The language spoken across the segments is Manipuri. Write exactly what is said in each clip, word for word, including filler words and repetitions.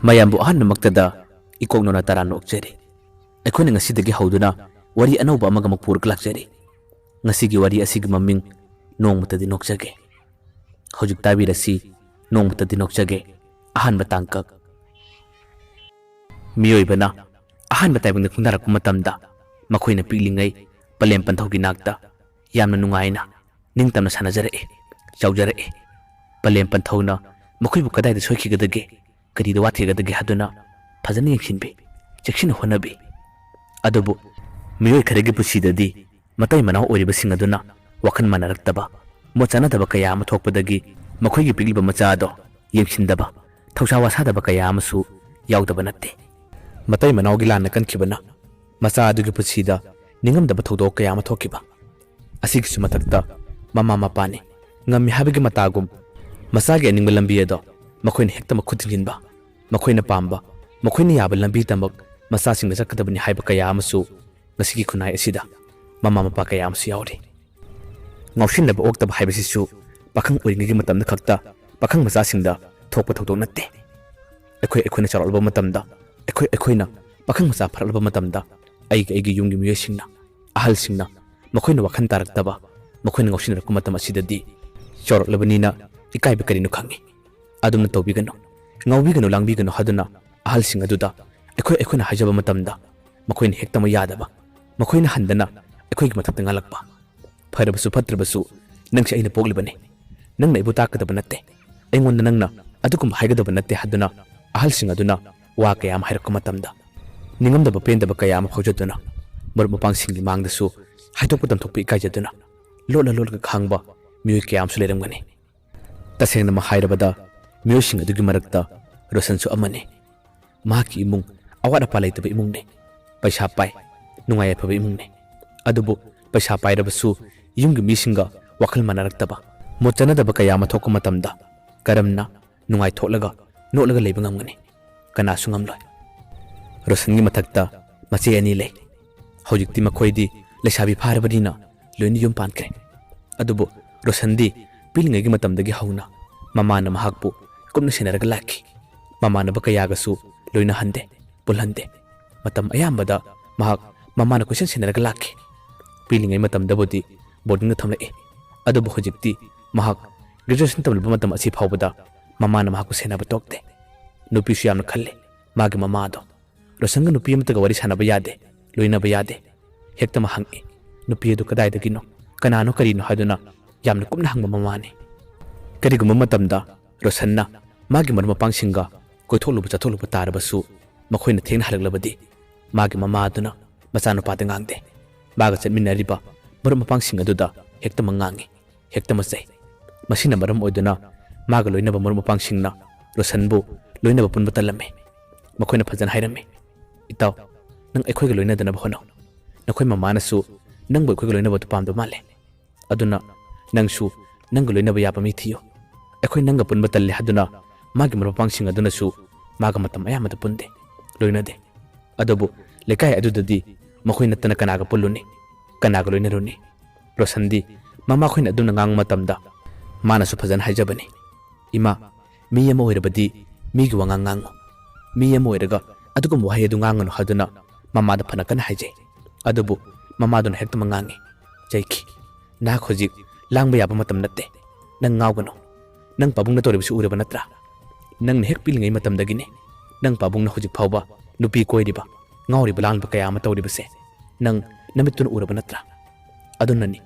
ꯃꯌꯥꯝꯕꯨ ꯑꯍꯥꯟꯕꯃꯛꯇꯗ ꯏꯀꯣꯛ ꯅꯣꯅ ꯇꯔꯥ ꯅꯣꯛꯆꯔꯤ꯫ ꯑꯩꯈꯣꯏꯅ ꯉꯁꯤꯗꯒꯤ ꯍꯧꯗꯨꯅ ꯋꯥꯔꯤ ꯑꯅꯧꯕ ꯑꯃꯒ ꯑꯃꯨꯛ ꯄꯨꯔꯒ ꯂꯥꯛꯆꯔꯤ꯫ ꯉꯁꯤꯒꯤ ꯋꯥꯔꯤ ꯑꯁꯤꯒꯤ ꯃꯃꯤꯡ ꯅꯣꯡꯃꯇꯗꯤ ꯅꯣꯛꯆꯒꯦ꯫ ꯍꯧꯖꯤꯛ ꯇꯥꯕꯤꯔꯁꯤ, ꯅꯣꯡꯃꯇꯗꯤ ꯅꯣꯛꯆꯒꯦ, ꯑꯍꯥꯟꯕ ꯇꯥꯡꯀꯛ꯫ ꯃꯤꯑꯣꯏꯕꯅ ꯑꯍꯥꯟꯕ ꯇꯥꯏꯕꯪꯗ ꯈꯣꯡꯗꯥꯔꯛꯄ ꯃꯇꯝꯗ ꯃꯈꯣꯏꯅ ꯄꯤꯛꯂꯤꯉꯩ ꯄꯂꯦꯝ ꯄꯟꯊꯧꯒꯤ ꯅꯥꯛꯇ ꯌꯥꯝꯅ ꯅꯨꯡꯉꯥꯏꯅ ꯅꯤꯡꯇꯝꯅ ꯁꯥꯟꯅꯖꯔꯛꯏ, ꯆꯥꯎꯖꯔꯛꯏ꯫ ꯄꯂꯦꯝ ꯄꯟꯊꯧꯅ ꯃꯈꯣꯏꯕꯨ ꯀꯗꯥꯏꯗ ꯁꯣꯏꯈꯤꯒꯗꯒꯦ, ꯀꯔꯤꯗ ꯋꯥꯠꯈꯤꯒꯗꯒꯦ ꯍꯥꯏꯗꯨꯅ ꯐꯖꯅ ꯌꯦꯡꯁꯤꯟꯕꯤ, ꯆꯦꯛꯁꯤꯟꯅ ꯍꯣꯠꯅꯕꯤ꯫ ꯑꯗꯨꯕꯨ ꯃꯤꯑꯣꯏ ꯈꯔꯒꯤ ꯄꯨꯟꯁꯤꯗꯗꯤ ꯃꯇꯩ ꯃꯅꯥꯎ ꯑꯣꯏꯔꯤꯕꯁꯤꯡ ꯑꯗꯨꯅ ꯋꯥꯈꯜ ꯃꯥꯟꯅꯔꯛꯇꯕ, ꯃꯣꯠ ꯆꯥꯅꯗꯕ ꯀꯌꯥ ꯑꯃ ꯊꯣꯛꯄꯗꯒꯤ ꯃꯈꯣꯏꯒꯤ ꯄꯤꯛꯂꯤꯕ ꯃꯆꯥ ꯑꯗꯣ ꯌꯦꯡꯁꯤꯟꯗꯕ, ꯊꯧꯁꯥ ꯋꯥꯁꯥꯗꯕ ꯀꯌꯥ ꯑꯃꯁꯨ ꯌꯥꯎꯗꯕ ꯅꯠꯇꯦ꯫ ꯃꯇꯩ ꯃꯅꯥꯎꯒꯤ ꯂꯥꯟꯅ ꯀꯟꯈꯤꯕꯅ ꯃꯆꯥ ꯑꯗꯨꯒꯤ ꯄꯨꯟꯁꯤꯗ ꯅꯤꯡꯉꯝꯗꯕ ꯊꯧꯗꯣꯛ ꯀꯌꯥ ꯑꯃ ꯊꯣꯛꯈꯤꯕ꯫ ꯑꯁꯤꯒꯤꯁꯨ ꯃꯊꯛꯇ ꯃꯃꯥ ꯃꯄꯥꯅꯤ ꯉꯝꯃꯤ ꯍꯥꯏꯕꯒꯤ ꯃꯇꯥꯒꯨꯝ ꯃꯆꯥꯒꯤ ꯑꯅꯤꯡꯕ ꯂꯝꯕꯤ ꯑꯗꯣ ꯃꯈꯣꯏꯅ ꯍꯦꯛꯇꯃꯛ ꯈꯨꯠ ꯊꯤꯡꯖꯤꯟꯕ, ꯃꯈꯣꯏꯅ ꯄꯥꯝꯕ, ꯃꯈꯣꯏꯅ ꯌꯥꯕ ꯂꯝꯕꯤꯗꯃꯛ ꯃꯆꯥꯁꯤꯡꯅ ꯆꯠꯀꯗꯕꯅꯤ ꯍꯥꯏꯕ ꯀꯌꯥ ꯑꯃꯁꯨ ꯉꯁꯤꯒꯤ ꯈꯨꯟꯅꯥꯏ ꯑꯁꯤꯗ ꯃꯃꯥ ꯃꯄꯥ ꯀꯌꯥ ꯑꯃꯁꯨ ꯌꯥꯎꯔꯤ꯫ ꯉꯥꯎꯁꯤꯟꯅꯕ ꯑꯣꯛꯇꯕ ꯍꯥꯏꯕꯁꯤꯁꯨ ꯄꯥꯈꯪ ꯑꯣꯏꯔꯤꯉꯩꯒꯤ ꯃꯇꯝꯗ ꯈꯛꯇ ꯄꯥꯈꯪ ꯃꯆꯥꯁꯤꯡꯗ ꯊꯣꯛꯄ ꯊꯧꯗꯣꯛ ꯅꯠꯇꯦ꯫ ꯑꯩꯈꯣꯏ ꯑꯩꯈꯣꯏꯅ ꯆꯥꯎꯔꯛꯂꯕ ꯃꯇꯝꯗ, ꯑꯩꯈꯣꯏ ꯑꯩꯈꯣꯏꯅ ꯄꯥꯈꯪ ꯃꯆꯥ ꯐꯥꯔꯛꯂꯕ ꯃꯇꯝꯗ, ꯑꯩꯒꯤ ꯑꯩꯒꯤ ꯌꯨꯝꯒꯤ ꯃꯤꯑꯣꯏꯁꯤꯡꯅ, ꯑꯍꯜꯁꯤꯡꯅ, ꯃꯈꯣꯏꯅ ꯋꯥꯈꯜ ꯇꯥꯔꯛꯇꯕ, ꯃꯈꯣꯏꯅ ꯉꯥꯎꯁꯤꯟꯅꯔꯛꯄ ꯃꯇꯝ ꯑꯁꯤꯗꯗꯤ ꯆꯥꯎꯔꯛꯂꯕꯅꯤꯅ ꯏꯀꯥꯏꯕ ꯀꯔꯤꯅꯣ ꯈꯪꯉꯤ꯫ ꯑꯗꯨꯝꯅ ꯇꯧꯕꯤꯒꯅꯨ, ꯉꯥꯎꯕꯤꯒꯅꯨ, ꯂꯥꯡꯕꯤꯒꯅꯨ ꯍꯥꯏꯗꯨꯅ ꯑꯍꯜꯁꯤꯡ ꯑꯗꯨꯗ ꯑꯩꯈꯣꯏ ꯑꯩꯈꯣꯏꯅ ꯍꯥꯏꯖꯕ ꯃꯇꯝꯗ ꯃꯈꯣꯏꯅ ꯍꯦꯛꯇꯃꯛ ꯌꯥꯗꯕ, ꯃꯈꯣꯏꯅ ꯍꯟꯗꯅ ꯑꯩꯈꯣꯏꯒꯤ ꯃꯊꯛꯇ ꯉꯥꯜꯂꯛꯄ꯫ ꯐꯔꯕꯁꯨ ꯐꯠꯇ꯭ꯔꯕꯁꯨ ꯅꯪꯁꯦ ꯑꯩꯅ ꯄꯣꯛꯂꯤꯕꯅꯤ, ꯅꯪꯅ ꯑꯩꯕꯨ ꯇꯥꯛꯀꯗꯕ ꯅꯠꯇꯦ, ꯑꯩꯉꯣꯟꯗ ꯅꯪꯅ ꯑꯗꯨꯒꯨꯝꯕ ꯍꯥꯏꯒꯗꯕ ꯅꯠꯇꯦ ꯍꯥꯏꯗꯨꯅ ꯑꯍꯜꯁꯤꯡ ꯑꯗꯨꯅ ꯋꯥ ꯀꯌꯥ ꯑꯃ ꯍꯥꯏꯔꯛꯄ ꯃꯇꯝꯗ ꯅꯤꯡꯉꯝꯗꯕ ꯄꯦꯟꯗꯕ ꯀꯌꯥ ꯑꯃ ꯐꯥꯎꯖꯗꯨꯅ ꯃꯔꯨꯞ ꯃꯄꯥꯡꯁꯤꯡꯒꯤ ꯃꯥꯡꯗꯁꯨ ꯍꯥꯏꯗꯣꯛꯄ ꯇꯝꯊꯣꯛꯄ ꯏꯀꯥꯏꯖꯗꯨꯅ ꯂꯣꯠꯂ ꯂꯣꯠꯂꯒ ꯈꯥꯡꯕ ꯃꯤꯑꯣꯏ ꯀꯌꯥ ꯑꯃꯁꯨ ꯂꯩꯔꯝꯒꯅꯤ꯫ ꯇꯁꯦꯡꯅꯃꯛ ꯍꯥꯏꯔꯕꯗ ꯃꯤꯑꯣꯏꯁꯤꯡ ꯑꯗꯨꯒꯤ ꯃꯔꯛꯇ ꯔꯣꯁꯟꯁꯨ ꯑꯃꯅꯤ꯫ ꯃꯍꯥꯛꯀꯤ ꯏꯃꯨꯡ ꯑꯋꯥꯠ ꯑꯄꯥ ꯂꯩꯇꯕ ꯏꯃꯨꯡꯅꯤ꯫ ꯄꯩꯁꯥ ꯄꯥꯏ, ꯅꯨꯡꯉꯥꯏ ꯌꯥꯏꯐꯕ ꯏꯃꯨꯡꯅꯤ꯫ ꯑꯗꯨꯕꯨ ꯄꯩꯁꯥ ꯄꯥꯏꯔꯕꯁꯨ ꯌꯨꯝꯒꯤ ꯃꯤꯁꯤꯡꯒ ꯋꯥꯈꯜ ꯃꯥꯟꯅꯔꯛꯇꯕ, ꯃꯣꯠ ꯆꯥꯅꯗꯕ ꯀꯌꯥ ꯑꯃ ꯊꯣꯛꯄ ꯃꯇꯝꯗ ꯀꯔꯝꯅ ꯅꯨꯡꯉꯥꯏꯊꯣꯛꯂꯒ ꯅꯣꯛꯂꯒ ꯂꯩꯕ ꯉꯝꯒꯅꯤ? ꯀꯅꯥꯁꯨ ꯉꯝꯂꯣꯏ꯫ ꯔꯣꯁꯟꯒꯤ ꯃꯊꯛꯇ ꯃꯆꯦ ꯑꯅꯤ ꯂꯩ꯫ ꯍꯧꯖꯤꯛꯇꯤ ꯃꯈꯣꯏꯗꯤ ꯂꯩꯁꯥꯕꯤ ꯐꯥꯔꯕꯅꯤꯅ ꯂꯣꯏꯅ ꯌꯨꯝ ꯄꯥꯟꯈ꯭ꯔꯦ꯫ ꯑꯗꯨꯕꯨ ꯔꯣꯁꯟꯗꯤ ꯄꯤꯛꯂꯤꯉꯩꯒꯤ ꯃꯇꯝꯗꯒꯤ ꯍꯧꯅ ꯃꯃꯥꯅ ꯃꯍꯥꯛꯄꯨ ꯀꯨꯞꯅ ꯁꯦꯟꯅꯔꯒ ꯂꯥꯛꯈꯤ꯫ ꯃꯃꯥꯟꯅꯕ ꯀꯌꯥꯒꯁꯨ ꯂꯣꯏꯅꯍꯟꯗꯦ, ꯄꯨꯜꯍꯟꯗꯦ꯫ ꯃꯇꯝ ꯑꯌꯥꯝꯕꯗ ꯃꯍꯥꯛ ꯃꯃꯥꯅ ꯀꯣꯏꯁꯦꯟ ꯁꯦꯟꯅꯔꯒ ꯂꯥꯛꯈꯤ꯫ ꯄꯤꯛꯂꯤꯉꯩ ꯃꯇꯝꯗꯕꯨꯗꯤ ꯕꯣꯔꯗꯤꯡꯗ ꯊꯝꯂꯛꯏ꯫ ꯑꯗꯨꯕꯨ ꯍꯧꯖꯤꯛꯇꯤ ꯃꯍꯥꯛ ꯒ꯭ꯔꯦꯖꯨꯑꯦꯁꯟ ꯇꯝꯂꯤꯕ ꯃꯇꯝ ꯑꯁꯤ ꯐꯥꯎꯕꯗ ꯃꯃꯥꯅ ꯃꯍꯥꯛꯄꯨ ꯁꯦꯟꯅꯕ ꯇꯣꯛꯇꯦ꯫ ꯅꯨꯄꯤꯁꯨ ꯌꯥꯝꯅ ꯈꯜꯂꯤ ꯃꯥꯒꯤ ꯃꯃꯥ ꯑꯗꯣ꯫ ꯔꯣꯁꯟꯒ ꯅꯨꯄꯤ ꯑꯃꯠꯇꯒ ꯋꯥꯔꯤ ꯁꯥꯟꯅꯕ ꯌꯥꯗꯦ, ꯂꯣꯏꯅꯕ ꯌꯥꯗꯦ꯫ ꯍꯦꯛꯇꯃꯛ ꯍꯪꯏ, "ꯅꯨꯄꯤ ꯑꯗꯨ ꯀꯗꯥꯏꯗꯒꯤꯅꯣ? ꯀꯅꯥꯅꯣ ꯀꯔꯤꯅꯣ?" ꯍꯥꯏꯗꯨꯅ ꯌꯥꯝꯅ ꯀꯨꯞꯅ ꯍꯪꯕ ꯃꯃꯥꯅꯤ꯫ ꯀꯔꯤꯒꯨꯝꯕ ꯃꯇꯝꯗ ꯔꯣꯁꯟꯅ ꯃꯥꯒꯤ ꯃꯔꯨꯞ ꯃꯄꯥꯡꯁꯤꯡꯒ ꯀꯣꯏꯊꯣꯛꯂꯨꯕ ꯆꯠꯊꯣꯛꯂꯨꯕ ꯇꯥꯔꯕꯁꯨ, ꯃꯈꯣꯏꯅ ꯊꯦꯡꯅ ꯍꯜꯂꯛꯂꯕꯗꯤ ꯃꯥꯒꯤ ꯃꯃꯥ ꯑꯗꯨꯅ ꯃꯆꯥꯅꯨꯄꯥꯗ ꯉꯥꯡꯗꯦ꯫ ꯃꯥꯒ ꯆꯠꯃꯤꯟꯅꯔꯤꯕ ꯃꯔꯨꯞ ꯃꯄꯥꯡꯁꯤꯡ ꯑꯗꯨꯗ ꯍꯦꯛꯇꯃꯛ ꯉꯥꯡꯏ, ꯍꯦꯛꯇꯃꯛ ꯆꯩ꯫ ꯃꯁꯤꯅ ꯃꯔꯝ ꯑꯣꯏꯗꯨꯅ ꯃꯥꯒ ꯂꯣꯏꯅꯕ ꯃꯔꯨꯞ ꯃꯄꯥꯡꯁꯤꯡꯅ ꯔꯣꯁꯟꯕꯨ ꯂꯣꯏꯅꯕ ꯄꯨꯟꯕ ꯇꯜꯂꯝꯃꯤ꯫ ꯃꯈꯣꯏꯅ ꯐꯖꯅ ꯍꯥꯏꯔꯝꯃꯤ, "ꯏꯇꯥꯎ, ꯅꯪ ꯑꯩꯈꯣꯏꯒ ꯂꯣꯏꯅꯗꯅꯕ ꯍꯣꯠꯅꯧ꯫ ꯅꯈꯣꯏ ꯃꯃꯥꯅꯁꯨ ꯅꯪꯕꯨ ꯑꯩꯈꯣꯏꯒ ꯂꯣꯏꯅꯕꯗꯨ ꯄꯥꯝꯗꯕ ꯃꯥꯜꯂꯦ꯫ ꯑꯗꯨꯅ ꯅꯪꯁꯨ ꯅꯪꯒ ꯂꯣꯏꯅꯕ ꯌꯥꯕ ꯃꯤ ꯊꯤꯌꯨ꯫ ꯑꯩꯈꯣꯏ ꯅꯪꯒ ꯄꯨꯟꯕ ꯇꯜꯂꯦ" ꯍꯥꯏꯗꯨꯅ ꯃꯥꯒꯤ ꯃꯔꯨꯞ ꯃꯄꯥꯡꯁꯤꯡ ꯑꯗꯨꯅꯁꯨ ꯃꯥꯒ ꯃꯇꯝ ꯑꯌꯥꯝꯕꯗ ꯄꯨꯟꯗꯦ, ꯂꯣꯏꯅꯗꯦ꯫ ꯑꯗꯨꯕꯨ ꯂꯩꯀꯥꯏ ꯑꯗꯨꯗꯗꯤ ꯃꯈꯣꯏ ꯅꯠꯇꯅ ꯀꯅꯥꯒ ꯄꯨꯜꯂꯨꯅꯤ? ꯀꯅꯥꯒ ꯂꯣꯏꯅꯔꯨꯅꯤ? ꯔꯣꯁꯟꯗꯤ ꯃꯃꯥꯈꯣꯏꯅ ꯑꯗꯨꯝꯅ ꯉꯥꯡꯕ ꯃꯇꯝꯗ ꯃꯥꯅꯁꯨ ꯐꯖꯅ ꯍꯥꯏꯖꯕꯅꯤ, "ꯏꯃꯥ, ꯃꯤ ꯑꯃ ꯑꯣꯏꯔꯕꯗꯤ ꯃꯤꯒꯤ ꯋꯥꯉꯥꯡ ꯉꯥꯡꯉꯨ꯫ ꯃꯤ ꯑꯃ ꯑꯣꯏꯔꯒ ꯑꯗꯨꯒꯨꯝꯕ ꯋꯥꯍꯩ ꯑꯗꯨ ꯉꯥꯡꯒꯅꯨ" ꯍꯥꯏꯗꯨꯅ ꯃꯃꯥꯗ ꯐꯅ ꯀꯟꯅ ꯍꯥꯏꯖꯩ꯫ ꯑꯗꯨꯕꯨ ꯃꯃꯥꯗꯨꯅ ꯍꯦꯛꯇꯃꯛ ꯉꯥꯡꯉꯤ, ꯆꯩꯈꯤ꯫ "ꯅꯍꯥꯛ ꯍꯧꯖꯤꯛ ꯂꯥꯡꯕ ꯌꯥꯕ ꯃꯇꯝ ꯅꯠꯇꯦ꯫ ꯅꯪ ꯉꯥꯎꯒꯅꯨ꯫ ꯅꯪ ꯄꯥꯕꯨꯡꯅ ꯇꯧꯔꯤꯕꯁꯤ ꯎꯔꯕ ꯅꯠꯇ꯭ꯔꯥ? ꯅꯪꯅ ꯍꯦꯛ ꯄꯤꯛꯂꯤꯉꯩ ꯃꯇꯝꯗꯒꯤꯅꯤ ꯅꯪ ꯄꯥꯕꯨꯡꯅ ꯍꯧꯖꯤꯛ ꯐꯥꯎꯕ ꯅꯨꯄꯤ ꯀꯣꯏꯔꯤꯕ, ꯉꯥꯎꯔꯤꯕ ꯂꯥꯡꯂꯤꯕ ꯀꯌꯥ ꯑꯃ ꯇꯧꯔꯤꯕꯁꯦ꯫ ꯅꯪ ꯅꯃꯤꯠꯇꯨꯅ ꯎꯔꯕ ꯅꯠꯇ꯭ꯔꯥ? ꯑꯗꯨꯅꯅꯤ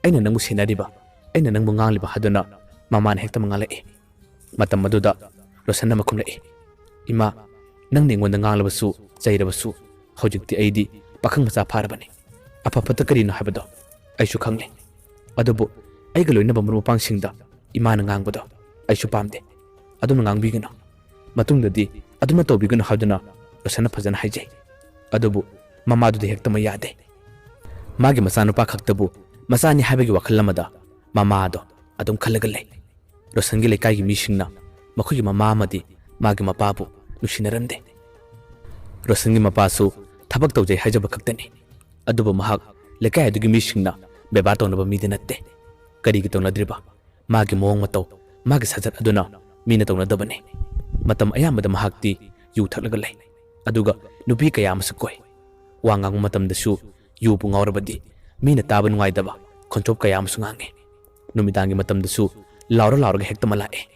ꯑꯩꯅ ꯅꯪꯕꯨ ꯁꯦꯟꯅꯔꯤꯕ, ꯑꯩꯅ ꯅꯪꯕꯨ ꯉꯥꯡꯂꯤꯕ" ꯍꯥꯏꯗꯨꯅ ꯃꯃꯥꯅ ꯍꯦꯛꯇꯃꯛ ꯉꯥꯡꯂꯛꯏ꯫ ꯃꯇꯝ ꯑꯗꯨꯗ ꯔꯣꯁꯟꯅ ꯃꯈꯨꯝꯂꯛꯏ, "ꯏꯃꯥ, ꯅꯪꯅ ꯑꯩꯉꯣꯟꯗ ꯉꯥꯡꯂꯕꯁꯨ ꯆꯩꯔꯕꯁꯨ ꯍꯧꯖꯤꯛꯇꯤ ꯑꯩꯗꯤ ꯄꯥꯈꯪ ꯃꯆꯥ ꯐꯥꯔꯕꯅꯤ꯫ ꯑꯐ ꯐꯠꯇ ꯀꯔꯤꯅꯣ ꯍꯥꯏꯕꯗꯣ ꯑꯩꯁꯨ ꯈꯪꯂꯦ꯫ ꯑꯗꯨꯕꯨ ꯑꯩꯒ ꯂꯣꯏꯅꯕ ꯃꯔꯨꯞ ꯃꯄꯥꯡꯁꯤꯡꯗ ꯏꯃꯥꯅ ꯉꯥꯡꯕꯗꯣ ꯑꯩꯁꯨ ꯄꯥꯝꯗꯦ꯫ ꯑꯗꯨꯝꯅ ꯉꯥꯡꯕꯤꯒꯅꯨ꯫ ꯃꯇꯨꯡꯗꯗꯤ ꯑꯗꯨꯝꯅ ꯇꯧꯕꯤꯒꯅꯨ" ꯍꯥꯏꯗꯨꯅ ꯔꯣꯁꯟꯅ ꯐꯖꯅ ꯍꯥꯏꯖꯩ꯫ ꯑꯗꯨꯕꯨ ꯃꯃꯥꯗꯨꯗꯤ ꯍꯦꯛꯇꯃꯛ ꯌꯥꯗꯦ꯫ ꯃꯥꯒꯤ ꯃꯆꯥꯅꯨꯄꯥ ꯈꯛꯇꯕꯨ ꯃꯆꯥꯅꯤ ꯍꯥꯏꯕꯒꯤ ꯋꯥꯈꯜ ꯑꯃꯗ ꯃꯃꯥ ꯑꯗꯣ ꯑꯗꯨꯝ ꯈꯜꯂꯒ ꯂꯩ꯫ ꯔꯣꯁꯟꯒꯤ ꯂꯩꯀꯥꯏꯒꯤ ꯃꯤꯁꯤꯡꯅ ꯃꯈꯣꯏꯒꯤ ꯃꯃꯥ ꯑꯃꯗꯤ ꯃꯥꯒꯤ ꯃꯄꯥꯕꯨ ꯅꯨꯡꯁꯤꯅꯔꯝꯗꯦ꯫ ꯔꯣꯁꯟꯒꯤ ꯃꯄꯥꯁꯨ ꯊꯕꯛ ꯇꯧꯖꯩ ꯍꯥꯏꯖꯕ ꯈꯛꯇꯅꯤ꯫ ꯑꯗꯨꯕꯨ ꯃꯍꯥꯛ ꯂꯩꯀꯥꯏ ꯑꯗꯨꯒꯤ ꯃꯤꯁꯤꯡꯅ ꯕꯦꯕꯥꯔ ꯇꯧꯅꯕ ꯃꯤꯗꯤ ꯅꯠꯇꯦ꯫ ꯀꯔꯤꯒꯤ ꯇꯧꯅꯗ꯭ꯔꯤꯕ? ꯃꯥꯒꯤ ꯃꯑꯣꯡ ꯃꯇꯧ, ꯃꯥꯒꯤ ꯁꯥꯖꯠ ꯑꯗꯨꯅ ꯃꯤꯅ ꯇꯧꯅꯗꯕꯅꯤ꯫ ꯃꯇꯝ ꯑꯌꯥꯝꯕꯗ ꯃꯍꯥꯛꯇꯤ ꯌꯨ ꯊꯛꯂꯒ ꯂꯩ꯫ ꯑꯗꯨꯒ ꯅꯨꯄꯤ ꯀꯌꯥ ꯑꯃꯁꯨ ꯀꯣꯏ꯫ ꯋꯥ ꯉꯥꯡꯕ ꯃꯇꯝꯗꯁꯨ ꯌꯨꯕꯨ ꯉꯥꯎꯔꯕꯗꯤ ꯃꯤꯅ ꯇꯥꯕ ꯅꯨꯡꯉꯥꯏꯗꯕ ꯈꯣꯟꯊꯣꯛ ꯀꯌꯥ ꯑꯃꯁꯨ ꯉꯥꯡꯉꯤ꯫ ꯅꯨꯃꯤꯗꯥꯡꯒꯤ ꯃꯇꯝꯗꯁꯨ ꯂꯥꯎꯔ ꯂꯥꯎꯔꯒ ꯍꯦꯛꯇ ꯃꯂꯥꯛꯑꯦ꯫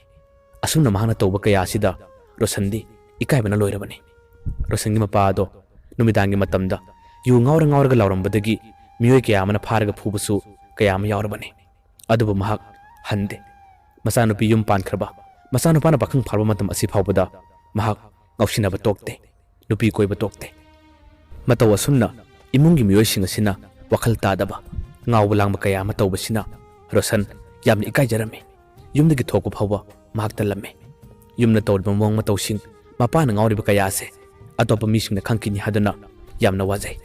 ꯑꯁꯨꯝꯅ ꯃꯍꯥꯛꯅ ꯇꯧꯕ ꯀꯌꯥ ꯑꯁꯤꯗ ꯔꯣꯁꯟꯗꯤ ꯏꯀꯥꯏꯕꯅ ꯂꯣꯏꯔꯕꯅꯤ꯫ ꯔꯣꯁꯟꯒꯤ ꯃꯄꯥ ꯑꯗꯣ ꯅꯨꯃꯤꯗꯥꯡꯒꯤ ꯃꯇꯝꯗ ꯌꯨ ꯉꯥꯎꯔ ꯉꯥꯎꯔꯒ ꯂꯥꯎꯔꯝꯕꯗꯒꯤ ꯃꯤꯑꯣꯏ ꯀꯌꯥ ꯑꯃꯅ ꯐꯥꯔꯒ ꯐꯨꯕꯁꯨ ꯀꯌꯥ ꯑꯃ ꯌꯥꯎꯔꯕꯅꯤ꯫ ꯑꯗꯨꯕꯨ ꯃꯍꯥꯛ ꯍꯟꯗꯦ꯫ ꯃꯆꯥꯅꯨꯄꯤ ꯌꯨꯝ ꯄꯥꯟꯈ꯭ꯔꯕ, ꯃꯆꯥꯅꯨꯄꯥꯅ ꯄꯥꯈꯪ ꯐꯥꯔꯕ ꯃꯇꯝ ꯑꯁꯤ ꯐꯥꯎꯕꯗ ꯃꯍꯥꯛ ꯉꯥꯎꯁꯤꯟꯅꯕ ꯇꯣꯛꯇꯦ, ꯅꯨꯄꯤ ꯀꯣꯏꯕ ꯇꯣꯛꯇꯦ꯫ ꯃꯇꯧ ꯑꯁꯨꯝꯅ ꯏꯃꯨꯡꯒꯤ ꯃꯤꯑꯣꯏꯁꯤꯡ ꯑꯁꯤꯅ ꯋꯥꯈꯜ ꯇꯥꯗꯕ, ꯉꯥꯎꯕ ꯂꯥꯡꯕ ꯀꯌꯥ ꯑꯃ ꯇꯧꯕꯁꯤꯅ ꯔꯣꯁꯟ ꯌꯥꯝꯅ ꯏꯀꯥꯏꯖꯔꯝꯃꯤ꯫ ꯌꯨꯝꯗꯒꯤ ꯊꯣꯛꯄ ꯐꯥꯎꯕ ꯃꯍꯥꯛ ꯇꯜꯂꯝꯃꯤ꯫ ꯌꯨꯝꯅ ꯇꯧꯔꯤꯕ ꯃꯑꯣꯡ ꯃꯇꯧꯁꯤꯡ, ꯃꯄꯥꯅ ꯉꯥꯎꯔꯤꯕ ꯀꯌꯥ ꯑꯁꯦ ꯑꯇꯣꯞꯄ ꯃꯤꯁꯤꯡꯅ ꯈꯪꯈꯤꯅꯤ ꯍꯥꯏꯗꯨꯅ ꯌꯥꯝꯅ ꯋꯥꯖꯩ꯫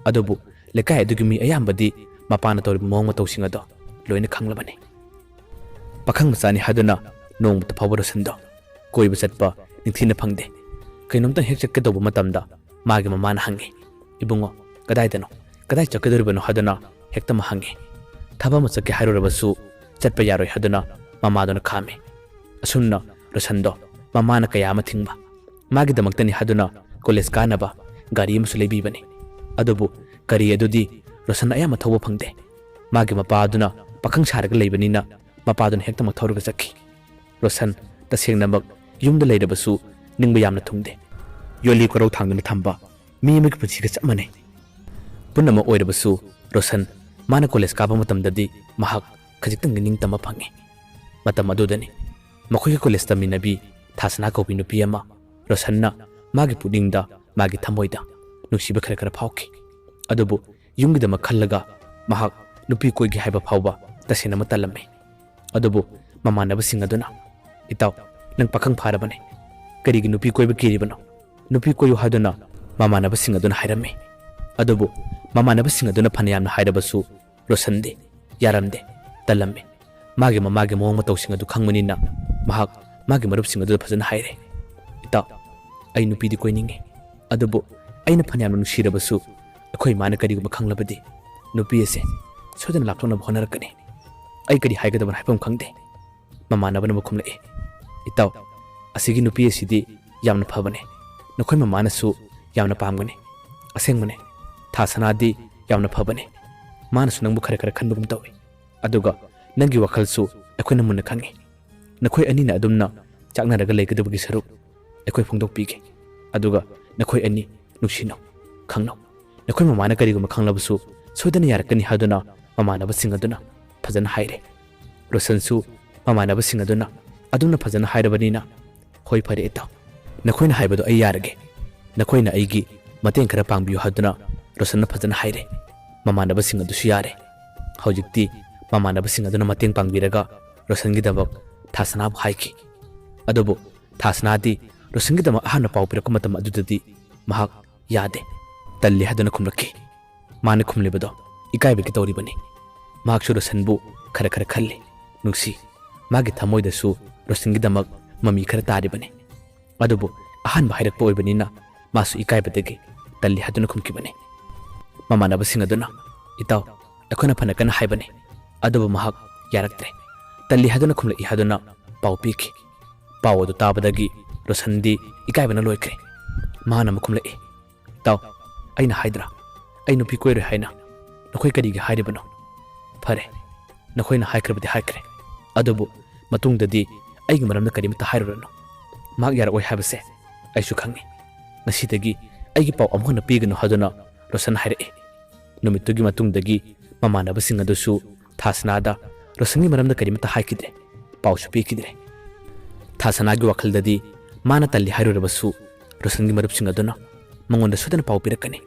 ꯑꯗꯨꯕꯨ ꯂꯩꯀꯥꯏ ꯑꯗꯨꯒꯤ ꯃꯤ ꯑꯌꯥꯝꯕꯗꯤ ꯃꯄꯥꯅ ꯇꯧꯔꯤꯕ ꯃꯑꯣꯡ ꯃꯇꯧꯁꯤꯡ ꯑꯗꯣ ꯂꯣꯏꯅ ꯈꯪꯂꯕꯅꯤ꯫ ꯄꯥꯈꯪ ꯃꯆꯥꯅꯤ ꯍꯥꯏꯗꯨꯅ ꯅꯣꯡꯃꯇ ꯐꯥꯎꯕ ꯔꯣꯁꯟꯗꯣ ꯀꯣꯏꯕ ꯆꯠꯄ ꯅꯤꯡꯊꯤꯅ ꯐꯪꯗꯦ꯫ ꯀꯩꯅꯣꯝꯇ ꯍꯦꯛ ꯆꯠꯀꯗꯧꯕ ꯃꯇꯝꯗ ꯃꯥꯒꯤ ꯃꯃꯥꯅ ꯍꯪꯉꯤ, "ꯏꯕꯨꯡꯉꯣ, ꯀꯗꯥꯏꯗꯅꯣ? ꯀꯗꯥꯏ ꯆꯠꯀꯗꯧꯔꯤꯕꯅꯣ?" ꯍꯥꯏꯗꯨꯅ ꯍꯦꯛꯇ ꯑꯃ ꯍꯪꯉꯤ꯫ ꯊꯕꯛ ꯑꯃ ꯆꯠꯀꯦ ꯍꯥꯏꯔꯨꯔꯕꯁꯨ ꯆꯠꯄ ꯌꯥꯔꯣꯏ ꯍꯥꯏꯗꯨꯅ ꯃꯃꯥꯗꯨꯅ ꯈꯥꯝꯃꯤ꯫ ꯑꯁꯨꯝꯅ ꯔꯣꯁꯟꯗꯣ ꯃꯃꯥꯅ ꯀꯌꯥ ꯑꯃ ꯊꯤꯡꯕ, ꯃꯥꯒꯤꯗꯃꯛꯇꯅꯤ ꯍꯥꯏꯗꯨꯅ ꯀꯣꯂꯦꯖ ꯀꯥꯅꯕ ꯒꯥꯔꯤ ꯑꯃꯁꯨ ꯂꯩꯕꯤꯕꯅꯤ꯫ ꯑꯗꯨꯕꯨ ꯒꯥꯔꯤ ꯑꯗꯨꯗꯤ ꯔꯣꯁꯟ ꯑꯌꯥꯝꯕ ꯊꯧꯕ ꯐꯪꯗꯦ꯫ ꯃꯥꯒꯤ ꯃꯄꯥ ꯑꯗꯨꯅ ꯄꯥꯈꯪ ꯁꯥꯔꯒ ꯂꯩꯕꯅꯤꯅ ꯃꯄꯥꯗꯨꯅ ꯍꯦꯛꯇꯃꯛ ꯊꯧꯔꯒ ꯆꯠꯈꯤ꯫ ꯔꯣꯁꯟ ꯇꯁꯦꯡꯅꯃꯛ ꯌꯨꯝꯗ ꯂꯩꯔꯕꯁꯨ ꯅꯤꯡꯕ ꯌꯥꯝꯅ ꯊꯨꯡꯗꯦ꯫ ꯌꯣꯜꯂꯤ ꯀꯣꯔꯧ ꯊꯥꯡꯗꯨꯅ ꯊꯝꯕ ꯃꯤ ꯑꯃꯒꯤ ꯄꯨꯟꯁꯤꯒ ꯆꯞ ꯃꯥꯟꯅꯩ꯫ ꯄꯨꯝꯅꯃꯛ ꯑꯣꯏꯔꯕꯁꯨ ꯔꯣꯁꯟ ꯃꯥꯅ ꯀꯣꯂꯦꯖ ꯀꯥꯕ ꯃꯇꯝꯗꯗꯤ ꯃꯍꯥꯛ ꯈꯖꯤꯛꯇꯪꯗꯤ ꯅꯤꯡꯇꯝꯕ ꯐꯪꯉꯤ꯫ ꯃꯇꯝ ꯑꯗꯨꯗꯅꯤ ꯃꯈꯣꯏꯒꯤ ꯀꯣꯂꯦꯖ ꯇꯝꯃꯤꯟꯅꯕꯤ ꯊꯥꯁꯅꯥ ꯀꯧꯕꯤ ꯅꯨꯄꯤ ꯑꯃ ꯔꯣꯁꯟꯅ ꯃꯥꯒꯤ ꯄꯨꯛꯅꯤꯡꯗ, ꯃꯥꯒꯤ ꯊꯃꯣꯏꯗ ꯅꯨꯡꯁꯤꯕ ꯈꯔ ꯈꯔ ꯐꯥꯎꯈꯤ꯫ ꯑꯗꯨꯕꯨ ꯌꯨꯝꯒꯤꯗꯃꯛ ꯈꯜꯂꯒ ꯃꯍꯥꯛ ꯅꯨꯄꯤ ꯀꯣꯏꯒꯦ ꯍꯥꯏꯕ ꯐꯥꯎꯕ ꯇꯁꯦꯡꯅꯃꯛ ꯇꯜꯂꯝꯃꯤ꯫ ꯑꯗꯨꯕꯨ ꯃꯃꯥꯟꯅꯕꯁꯤꯡ ꯑꯗꯨꯅ, "ꯏꯇꯥꯎ, ꯅꯪ ꯄꯥꯈꯪ ꯐꯥꯔꯕꯅꯤ, ꯀꯔꯤꯒꯤ ꯅꯨꯄꯤ ꯀꯣꯏꯕ ꯀꯤꯔꯤꯕꯅꯣ? ꯅꯨꯄꯤ ꯀꯣꯏꯌꯨ" ꯍꯥꯏꯗꯨꯅ ꯃꯃꯥꯟꯅꯕꯁꯤꯡ ꯑꯗꯨꯅ ꯍꯥꯏꯔꯝꯃꯤ꯫ ꯑꯗꯨꯕꯨ ꯃꯃꯥꯟꯅꯕꯁꯤꯡ ꯑꯗꯨꯅ ꯐꯅꯌꯥꯝꯅ ꯍꯥꯏꯔꯕꯁꯨ ꯔꯣꯁꯟꯗꯤ ꯌꯥꯔꯝꯗꯦ, ꯇꯜꯂꯝꯃꯤ꯫ ꯃꯥꯒꯤ ꯃꯃꯥꯒꯤ ꯃꯑꯣꯡ ꯃꯇꯧꯁꯤꯡ ꯑꯗꯨ ꯈꯪꯕꯅꯤꯅ ꯃꯍꯥꯛ ꯃꯥꯒꯤ ꯃꯔꯨꯞꯁꯤꯡ ꯑꯗꯨꯗ ꯐꯖꯅ ꯍꯥꯏꯔꯦ, "ꯏꯇꯥꯎ, ꯑꯩ ꯅꯨꯄꯤꯗꯤ ꯀꯣꯏꯅꯤꯡꯉꯤ, ꯑꯗꯨꯕꯨ ꯑꯩꯅ ꯐꯅꯌꯥꯝꯅ ꯅꯨꯡꯁꯤꯔꯕꯁꯨ ꯑꯩꯈꯣꯏ ꯏꯃꯥꯅ ꯀꯔꯤꯒꯨꯝꯕ ꯈꯪꯂꯕꯗꯤ ꯅꯨꯄꯤ ꯑꯁꯦ ꯁꯣꯏꯗꯅ ꯂꯥꯞꯊꯣꯛꯅꯕ ꯍꯣꯠꯅꯔꯛꯀꯅꯤ꯫ ꯑꯩ ꯀꯔꯤ ꯍꯥꯏꯒꯗꯕꯅꯣ ꯍꯥꯏꯐꯝ ꯈꯪꯗꯦ"꯫ ꯃꯃꯥꯟꯅꯕꯅ ꯑꯃꯨꯛ ꯈꯨꯝꯂꯛꯏ, "ꯏꯇꯥꯎ, "ꯑꯁꯤꯒꯤ ꯅꯨꯄꯤ ꯑꯁꯤꯗꯤ ꯌꯥꯝꯅ ꯐꯕꯅꯦ꯫ ꯅꯈꯣꯏ ꯃꯃꯥꯅꯁꯨ ꯌꯥꯝꯅ ꯄꯥꯝꯒꯅꯤ꯫ ꯑꯁꯦꯡꯕꯅꯦ, ꯊꯥꯁꯅꯥꯗꯤ ꯌꯥꯝꯅ ꯐꯕꯅꯦ꯫ ꯃꯥꯅꯁꯨ ꯅꯪꯕꯨ ꯈꯔ ꯈꯔ ꯈꯟꯕꯒꯨꯝ ꯇꯧꯏ꯫ ꯑꯗꯨꯒ ꯅꯪꯒꯤ ꯋꯥꯈꯜꯁꯨ ꯑꯩꯈꯣꯏꯅ ꯃꯨꯟꯅ ꯈꯪꯏ꯫ ꯅꯈꯣꯏ ꯑꯅꯤꯅ ꯑꯗꯨꯝꯅ ꯆꯥꯛꯅꯔꯒ ꯂꯩꯒꯗꯕꯒꯤ ꯁꯔꯨꯛ ꯑꯩꯈꯣꯏ ꯐꯣꯡꯗꯣꯛꯄꯤꯒꯦ꯫ ꯑꯗꯨꯒ ꯅꯈꯣꯏ ꯑꯅꯤ ꯅꯨꯡꯁꯤꯅꯧ, ꯈꯪꯅꯧ꯫ ꯅꯈꯣꯏ ꯃꯃꯥꯅ ꯀꯔꯤꯒꯨꯝꯕ ꯈꯪꯂꯕꯁꯨ ꯁꯣꯏꯗꯅ ꯌꯥꯔꯛꯀꯅꯤ" ꯍꯥꯏꯗꯨꯅ ꯃꯃꯥꯟꯅꯕꯁꯤꯡ ꯑꯗꯨꯅ ꯐꯖꯅ ꯍꯥꯏꯔꯦ꯫ ꯔꯣꯁꯟꯁꯨ ꯃꯃꯥꯟꯅꯕꯁꯤꯡ ꯑꯗꯨꯅ ꯑꯗꯨꯝꯅ ꯐꯖꯅ ꯍꯥꯏꯔꯕꯅꯤꯅ, "ꯍꯣꯏ, ꯐꯔꯦ ꯏꯇꯥꯎ, ꯅꯈꯣꯏꯅ ꯍꯥꯏꯕꯗꯣ ꯑꯩ ꯌꯥꯔꯒꯦ꯫ ꯅꯈꯣꯏꯅ ꯑꯩꯒꯤ ꯃꯇꯦꯡ ꯈꯔ ꯄꯥꯡꯕꯤꯌꯨ" ꯍꯥꯏꯗꯨꯅ ꯔꯣꯁꯟꯅ ꯐꯖꯅ ꯍꯥꯏꯔꯦ꯫ ꯃꯃꯥꯟꯅꯕꯁꯤꯡ ꯑꯗꯨꯁꯨ ꯌꯥꯔꯦ꯫ ꯍꯧꯖꯤꯛꯇꯤ ꯃꯃꯥꯟꯅꯕꯁꯤꯡ ꯑꯗꯨꯅ ꯃꯇꯦꯡ ꯄꯥꯡꯕꯤꯔꯒ ꯔꯣꯁꯟꯒꯤꯗꯃꯛ ꯊꯥꯁꯅꯥꯕꯨ ꯍꯥꯏꯈꯤ꯫ ꯑꯗꯨꯕꯨ ꯊꯥꯁꯅꯥꯗꯤ ꯔꯣꯁꯟꯒꯤꯗꯃꯛ ꯑꯍꯥꯟꯕ ꯄꯥꯎ ꯄꯤꯔꯛꯄ ꯃꯇꯝ ꯑꯗꯨꯗꯗꯤ ꯃꯍꯥꯛ ꯌꯥꯗꯦ, ꯇꯜꯂꯤ ꯍꯥꯏꯗꯨꯅ ꯈꯨꯝꯂꯛꯈꯤ꯫ ꯃꯥꯅ ꯈꯨꯝꯂꯤꯕꯗꯣ ꯏꯀꯥꯏꯕꯒꯤ ꯇꯧꯔꯤꯕꯅꯤ꯫ ꯃꯍꯥꯛꯁꯨ ꯔꯣꯁꯟꯕꯨ ꯈꯔ ꯈꯔ ꯈꯜꯂꯤ, ꯅꯨꯡꯁꯤ꯫ ꯃꯥꯒꯤ ꯊꯃꯣꯏꯗꯁꯨ ꯔꯣꯁꯟꯒꯤꯗꯃꯛ ꯃꯃꯤ ꯈꯔ ꯇꯥꯔꯤꯕꯅꯤ꯫ ꯑꯗꯨꯕꯨ ꯑꯍꯥꯟꯕ ꯍꯥꯏꯔꯛꯄ ꯑꯣꯏꯕꯅꯤꯅ ꯃꯥꯁꯨ ꯏꯀꯥꯏꯕꯗꯒꯤ ꯇꯜꯂꯤ ꯍꯥꯏꯗꯨꯅ ꯈꯨꯝꯈꯤꯕꯅꯤ꯫ ꯃꯃꯥꯟꯅꯕꯁꯤꯡ ꯑꯗꯨꯅ, "ꯏꯇꯥꯎ, ꯑꯩꯈꯣꯏꯅ ꯐꯅ ꯀꯟꯅ ꯍꯥꯏꯕꯅꯤ, ꯑꯗꯨꯕꯨ ꯃꯍꯥꯛ ꯌꯥꯔꯛꯇ꯭ꯔꯦ꯫ ꯇꯜꯂꯤ ꯍꯥꯏꯗꯨꯅ ꯈꯨꯝꯂꯛꯏ" ꯍꯥꯏꯗꯨꯅ ꯄꯥꯎ ꯄꯤꯈꯤ꯫ ꯄꯥꯎ ꯑꯗꯨ ꯇꯥꯕꯗꯒꯤ ꯔꯣꯁꯟꯗꯤ ꯏꯀꯥꯏꯕꯅ ꯂꯣꯏꯈ꯭ꯔꯦ꯫ ꯃꯍꯥꯛꯅ ꯑꯃꯨꯛ ꯈꯨꯝꯂꯛꯏ, "ꯏꯇꯥꯎ, ꯑꯩꯅ ꯍꯥꯏꯗ꯭ꯔꯥ ꯑꯩ ꯅꯨꯄꯤ ꯀꯣꯏꯔꯣꯏ ꯍꯥꯏꯅ? ꯅꯈꯣꯏ ꯀꯔꯤꯒꯤ ꯍꯥꯏꯔꯤꯕꯅꯣ? ꯐꯔꯦ, ꯅꯈꯣꯏꯅ ꯍꯥꯏꯈ꯭ꯔꯕꯗꯤ ꯍꯥꯏꯈ꯭ꯔꯦ, ꯑꯗꯨꯕꯨ ꯃꯇꯨꯡꯗꯗꯤ ꯑꯩꯒꯤ ꯃꯔꯝꯗ ꯀꯔꯤꯃꯠꯇ ꯍꯥꯏꯔꯨꯔꯅꯨ꯫ ꯃꯍꯥꯛ ꯌꯥꯔꯛꯑꯣꯏ ꯍꯥꯏꯕꯁꯦ ꯑꯩꯁꯨ ꯈꯪꯏ꯫ ꯉꯁꯤꯗꯒꯤ ꯑꯩꯒꯤ ꯄꯥꯎ ꯑꯃꯨꯛ ꯍꯟꯅ ꯄꯤꯒꯅꯨ" ꯍꯥꯏꯗꯨꯅ ꯔꯣꯁꯟ ꯍꯥꯏꯔꯛꯏ꯫ ꯅꯨꯃꯤꯠꯇꯨꯒꯤ ꯃꯇꯨꯡꯗꯒꯤ ꯃꯃꯥꯟꯅꯕꯁꯤꯡ ꯑꯗꯨꯁꯨ ꯊꯥꯁꯅꯥꯗ ꯔꯣꯁꯟꯒꯤ ꯃꯔꯝꯗ ꯀꯔꯤꯃꯠꯇ ꯍꯥꯏꯈꯤꯗ꯭ꯔꯦ, ꯄꯥꯎꯁꯨ ꯄꯤꯈꯤꯗ꯭ꯔꯦ꯫ ꯊꯥꯁꯅꯥꯒꯤ ꯋꯥꯈꯜꯗꯗꯤ ꯃꯥꯅ ꯇꯜꯂꯤ ꯍꯥꯏꯔꯨꯔꯕꯁꯨ ꯔꯣꯁꯟꯒꯤ ꯃꯔꯨꯞꯁꯤꯡ ꯑꯗꯨꯅ ꯃꯉꯣꯟꯗ ꯁꯣꯏꯗꯅ ꯄꯥꯎ ꯄꯤꯔꯛꯀꯅꯤ,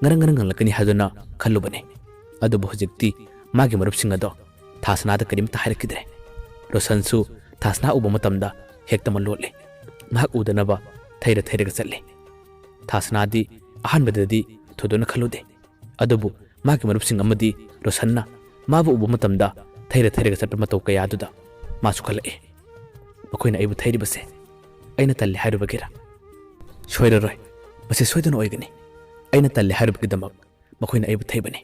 ꯉꯔꯪ ꯉꯔꯪ ꯉꯪꯂꯛꯀꯅꯤ ꯍꯥꯏꯗꯨꯅ ꯈꯜꯂꯨꯕꯅꯤ꯫ ꯑꯗꯨꯕꯨ ꯍꯧꯖꯤꯛꯇꯤ ꯃꯥꯒꯤ ꯃꯔꯨꯞꯁꯤꯡ ꯑꯗꯣ ꯊꯥꯁꯅꯥꯗ ꯀꯔꯤꯃꯠꯇ ꯍꯥꯏꯔꯛꯈꯤꯗ꯭ꯔꯦ꯫ ꯔꯣꯁꯟꯁꯨ ꯊꯥꯁꯅꯥ ꯎꯕ ꯃꯇꯝꯗ ꯍꯦꯛꯇꯃꯛ ꯂꯣꯠꯂꯦ꯫ ꯃꯍꯥꯛ ꯎꯗꯅꯕ ꯊꯩꯔ ꯊꯩꯔꯒ ꯆꯠꯂꯦ꯫ ꯊꯥꯁꯅꯥꯗꯤ ꯑꯍꯥꯟꯕꯗꯗꯤ ꯊꯣꯏꯗꯣꯛꯅ ꯈꯜꯂꯨꯗꯦ꯫ ꯑꯗꯨꯕꯨ ꯃꯥꯒꯤ ꯃꯔꯨꯞꯁꯤꯡ ꯑꯃꯗꯤ ꯔꯣꯁꯟꯅ ꯃꯥꯕꯨ ꯎꯕ ꯃꯇꯝꯗ ꯊꯩꯔ ꯊꯩꯔꯒ ꯆꯠꯄ ꯃꯇꯧ ꯀꯌꯥ ꯑꯗꯨꯗ ꯃꯥꯁꯨ ꯈꯜꯂꯛꯏ꯫ "ꯃꯈꯣꯏꯅ ꯑꯩꯕꯨ ꯊꯩꯔꯤꯕꯁꯦ ꯑꯩꯅ ꯇꯜꯂꯤ ꯍꯥꯏꯔꯨꯕꯒꯤꯔ? ꯁꯣꯏꯔꯔꯣꯏ, ꯃꯁꯤ ꯁꯣꯏꯗꯅ ꯑꯣꯏꯒꯅꯤ꯫ ꯑꯩꯅ ꯇꯜꯂꯤ ꯍꯥꯏꯔꯨꯕꯒꯤꯗꯃꯛ ꯃꯈꯣꯏꯅ ꯑꯩꯕꯨ ꯊꯩꯕꯅꯤ"꯫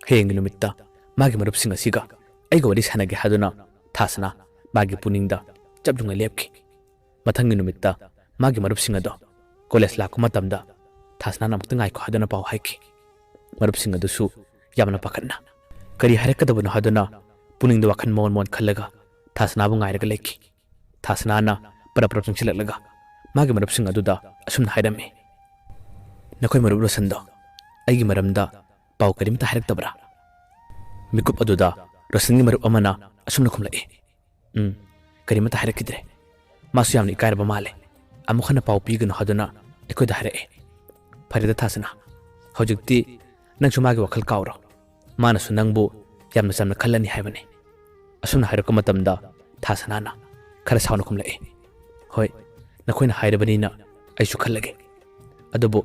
ꯍꯌꯦꯡꯒꯤ ꯅꯨꯃꯤꯠꯇ ꯃꯥꯒꯤ ꯃꯔꯨꯞꯁꯤꯡ ꯑꯁꯤꯒ ꯑꯩꯒ ꯋꯥꯔꯤ ꯁꯥꯟꯅꯒꯦ ꯍꯥꯏꯗꯨꯅ ꯊꯥꯁꯅꯥ ꯃꯥꯒꯤ ꯄꯨꯛꯅꯤꯡꯗ ꯆꯞ ꯌꯨꯡꯅ ꯂꯦꯞꯈꯤ꯫ ꯃꯊꯪꯒꯤ ꯅꯨꯃꯤꯠꯇ ꯃꯥꯒꯤ ꯃꯔꯨꯞꯁꯤꯡ ꯑꯗꯣ ꯀꯣꯂꯦꯖ ꯂꯥꯛꯄ ꯃꯇꯝꯗ ꯊꯥꯁꯅꯥꯅ "ꯑꯃꯨꯛꯇ ꯉꯥꯏꯈꯣ" ꯍꯥꯏꯗꯨꯅ ꯄꯥꯎ ꯍꯥꯏꯈꯤ꯫ ꯃꯔꯨꯞꯁꯤꯡ ꯑꯗꯨꯁꯨ ꯌꯥꯝꯅ ꯄꯥꯈꯠꯅ ꯀꯔꯤ ꯍꯥꯏꯔꯛꯀꯗꯕꯅꯣ ꯍꯥꯏꯗꯨꯅ ꯄꯨꯛꯅꯤꯡꯗ ꯋꯥꯈꯜ ꯃꯑꯣꯟ ꯃꯑꯣꯟ ꯈꯜꯂꯒ ꯊꯥꯁꯅꯥꯕꯨ ꯉꯥꯏꯔꯒ ꯂꯩꯈꯤ꯫ ꯊꯥꯁꯅꯥꯅ ꯄꯔꯞ ꯄꯔꯞ ꯆꯪꯁꯤꯜꯂꯛꯂꯒ ꯃꯥꯒꯤ ꯃꯔꯨꯞꯁꯤꯡ ꯑꯗꯨꯗ ꯑꯁꯨꯝꯅ ꯍꯥꯏꯔꯝꯃꯤ, "ꯅꯈꯣꯏ ꯃꯔꯨꯞ ꯔꯣꯁꯟꯗꯣ ꯑꯩꯒꯤ ꯃꯔꯝꯗ ꯄꯥꯎ ꯀꯔꯤꯝꯇ ꯍꯥꯏꯔꯛꯇꯕ꯭ꯔꯥ?" ꯃꯤꯀꯨꯞ ꯑꯗꯨꯗ ꯔꯣꯁꯟꯒꯤ ꯃꯔꯨꯞ ꯑꯃꯅ ꯑꯁꯨꯝꯅ ꯈꯨꯝꯂꯛꯏ, "ꯎꯝ, ꯀꯔꯤꯃꯠꯇ ꯍꯥꯏꯔꯛꯈꯤꯗ꯭ꯔꯦ꯫ ꯃꯥꯁꯨ ꯌꯥꯝꯅ ꯏꯀꯥꯏꯔꯕ ꯃꯥꯜꯂꯦ꯫ ꯑꯃꯨꯛ ꯍꯟꯅ ꯄꯥꯎ ꯄꯤꯒꯅꯨ ꯍꯥꯏꯗꯨꯅ ꯑꯩꯈꯣꯏꯗ ꯍꯥꯏꯔꯛꯑꯦ꯫ ꯐꯔꯦꯗ ꯊꯥꯁꯅꯥ, ꯍꯧꯖꯤꯛꯇꯤ ꯅꯪꯁꯨ ꯃꯥꯒꯤ ꯋꯥꯈꯜ ꯀꯥꯎꯔꯣ꯫ ꯃꯥꯅꯁꯨ ꯅꯪꯕꯨ ꯌꯥꯝꯅ ꯆꯝꯅ ꯈꯜꯂꯅꯤ ꯍꯥꯏꯕꯅꯤ"꯫ ꯑꯁꯨꯝꯅ ꯍꯥꯏꯔꯛꯄ ꯃꯇꯝꯗ ꯊꯥꯁꯅꯥꯅ ꯈꯔ ꯁꯥꯎꯅ ꯈꯨꯝꯂꯛꯏ, "ꯍꯣꯏ, ꯅꯈꯣꯏꯅ ꯍꯥꯏꯔꯕꯅꯤꯅ ꯑꯩꯁꯨ ꯈꯜꯂꯒꯦ꯫ ꯑꯗꯨꯕꯨ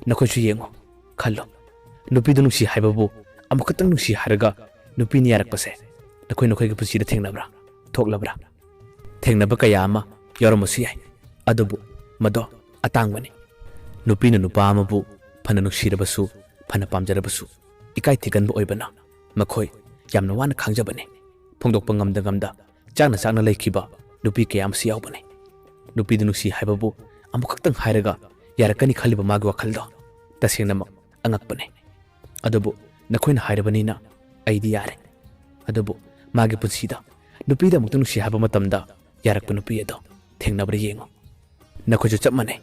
ꯅꯈꯣꯏꯁꯨ ꯌꯦꯡꯉꯨ, ꯈꯜꯂꯨ꯫ ꯅꯨꯄꯤꯗꯨ ꯅꯨꯡꯁꯤ ꯍꯥꯏꯕꯕꯨ ꯑꯃꯨꯛꯈꯛꯇꯪ ꯅꯨꯡꯁꯤ ꯍꯥꯏꯔꯒ ꯅꯨꯄꯤꯅ ꯌꯥꯔꯛꯄꯁꯦ ꯅꯈꯣꯏ ꯅꯈꯣꯏꯒꯤ ꯄꯨꯟꯁꯤꯗ ꯊꯦꯡꯅꯕ꯭ꯔꯥ? ꯊꯣꯛꯂꯕ꯭ꯔꯥ? ꯊꯦꯡꯅꯕ ꯀꯌꯥ ꯑꯃ ꯌꯥꯎꯔꯝꯕꯁꯨ ꯌꯥꯏ, ꯑꯗꯨꯕꯨ ꯃꯗꯣ ꯑꯇꯥꯡꯕꯅꯤ꯫ ꯅꯨꯄꯤꯅ ꯅꯨꯄꯥ ꯑꯃꯕꯨ ꯐꯅ ꯅꯨꯡꯁꯤꯔꯕꯁꯨ, ꯐꯅ ꯄꯥꯝꯖꯔꯕꯁꯨ, ꯏꯀꯥꯏ ꯊꯤꯒꯟꯕ ꯑꯣꯏꯕꯅ ꯃꯈꯣꯏ ꯌꯥꯝꯅ ꯋꯥꯅ ꯈꯥꯡꯖꯕꯅꯤ꯫ ꯐꯣꯡꯗꯣꯛꯄ ꯉꯝꯗ ꯉꯝꯗ ꯆꯥꯛꯅ ꯆꯥꯛꯅ ꯂꯩꯈꯤꯕ ꯅꯨꯄꯤ ꯀꯌꯥ ꯑꯃꯁꯨ ꯌꯥꯎꯕꯅꯤ꯫ ꯅꯨꯄꯤꯗꯨ ꯅꯨꯡꯁꯤ ꯍꯥꯏꯕꯕꯨ ꯑꯃꯨꯛꯈꯛꯇꯪ ꯍꯥꯏꯔꯒ ꯌꯥꯔꯛꯀꯅꯤ ꯈꯜꯂꯤꯕ ꯃꯥꯒꯤ ꯋꯥꯈꯜꯗꯣ ꯇꯁꯦꯡꯅꯃꯛ ꯑꯉꯛꯄꯅꯤ꯫ ꯑꯗꯨꯕꯨ ꯅꯈꯣꯏꯅ ꯍꯥꯏꯔꯕꯅꯤꯅ ꯑꯩꯗꯤ ꯌꯥꯔꯦ꯫ ꯑꯗꯨꯕꯨ ꯃꯥꯒꯤ ꯄꯨꯟꯁꯤꯗ ꯅꯨꯄꯤꯗ ꯑꯃꯨꯛꯇꯪ ꯅꯨꯡꯁꯤ ꯍꯥꯏꯕ ꯃꯇꯝꯗ ꯌꯥꯔꯛꯄ ꯅꯨꯄꯤ ꯑꯗꯣ ꯊꯦꯡꯅꯕ꯭ꯔꯥ ꯌꯦꯡꯉꯨ꯫ ꯅꯈꯣꯏꯁꯨ ꯆꯞ ꯃꯥꯟꯅꯩ꯫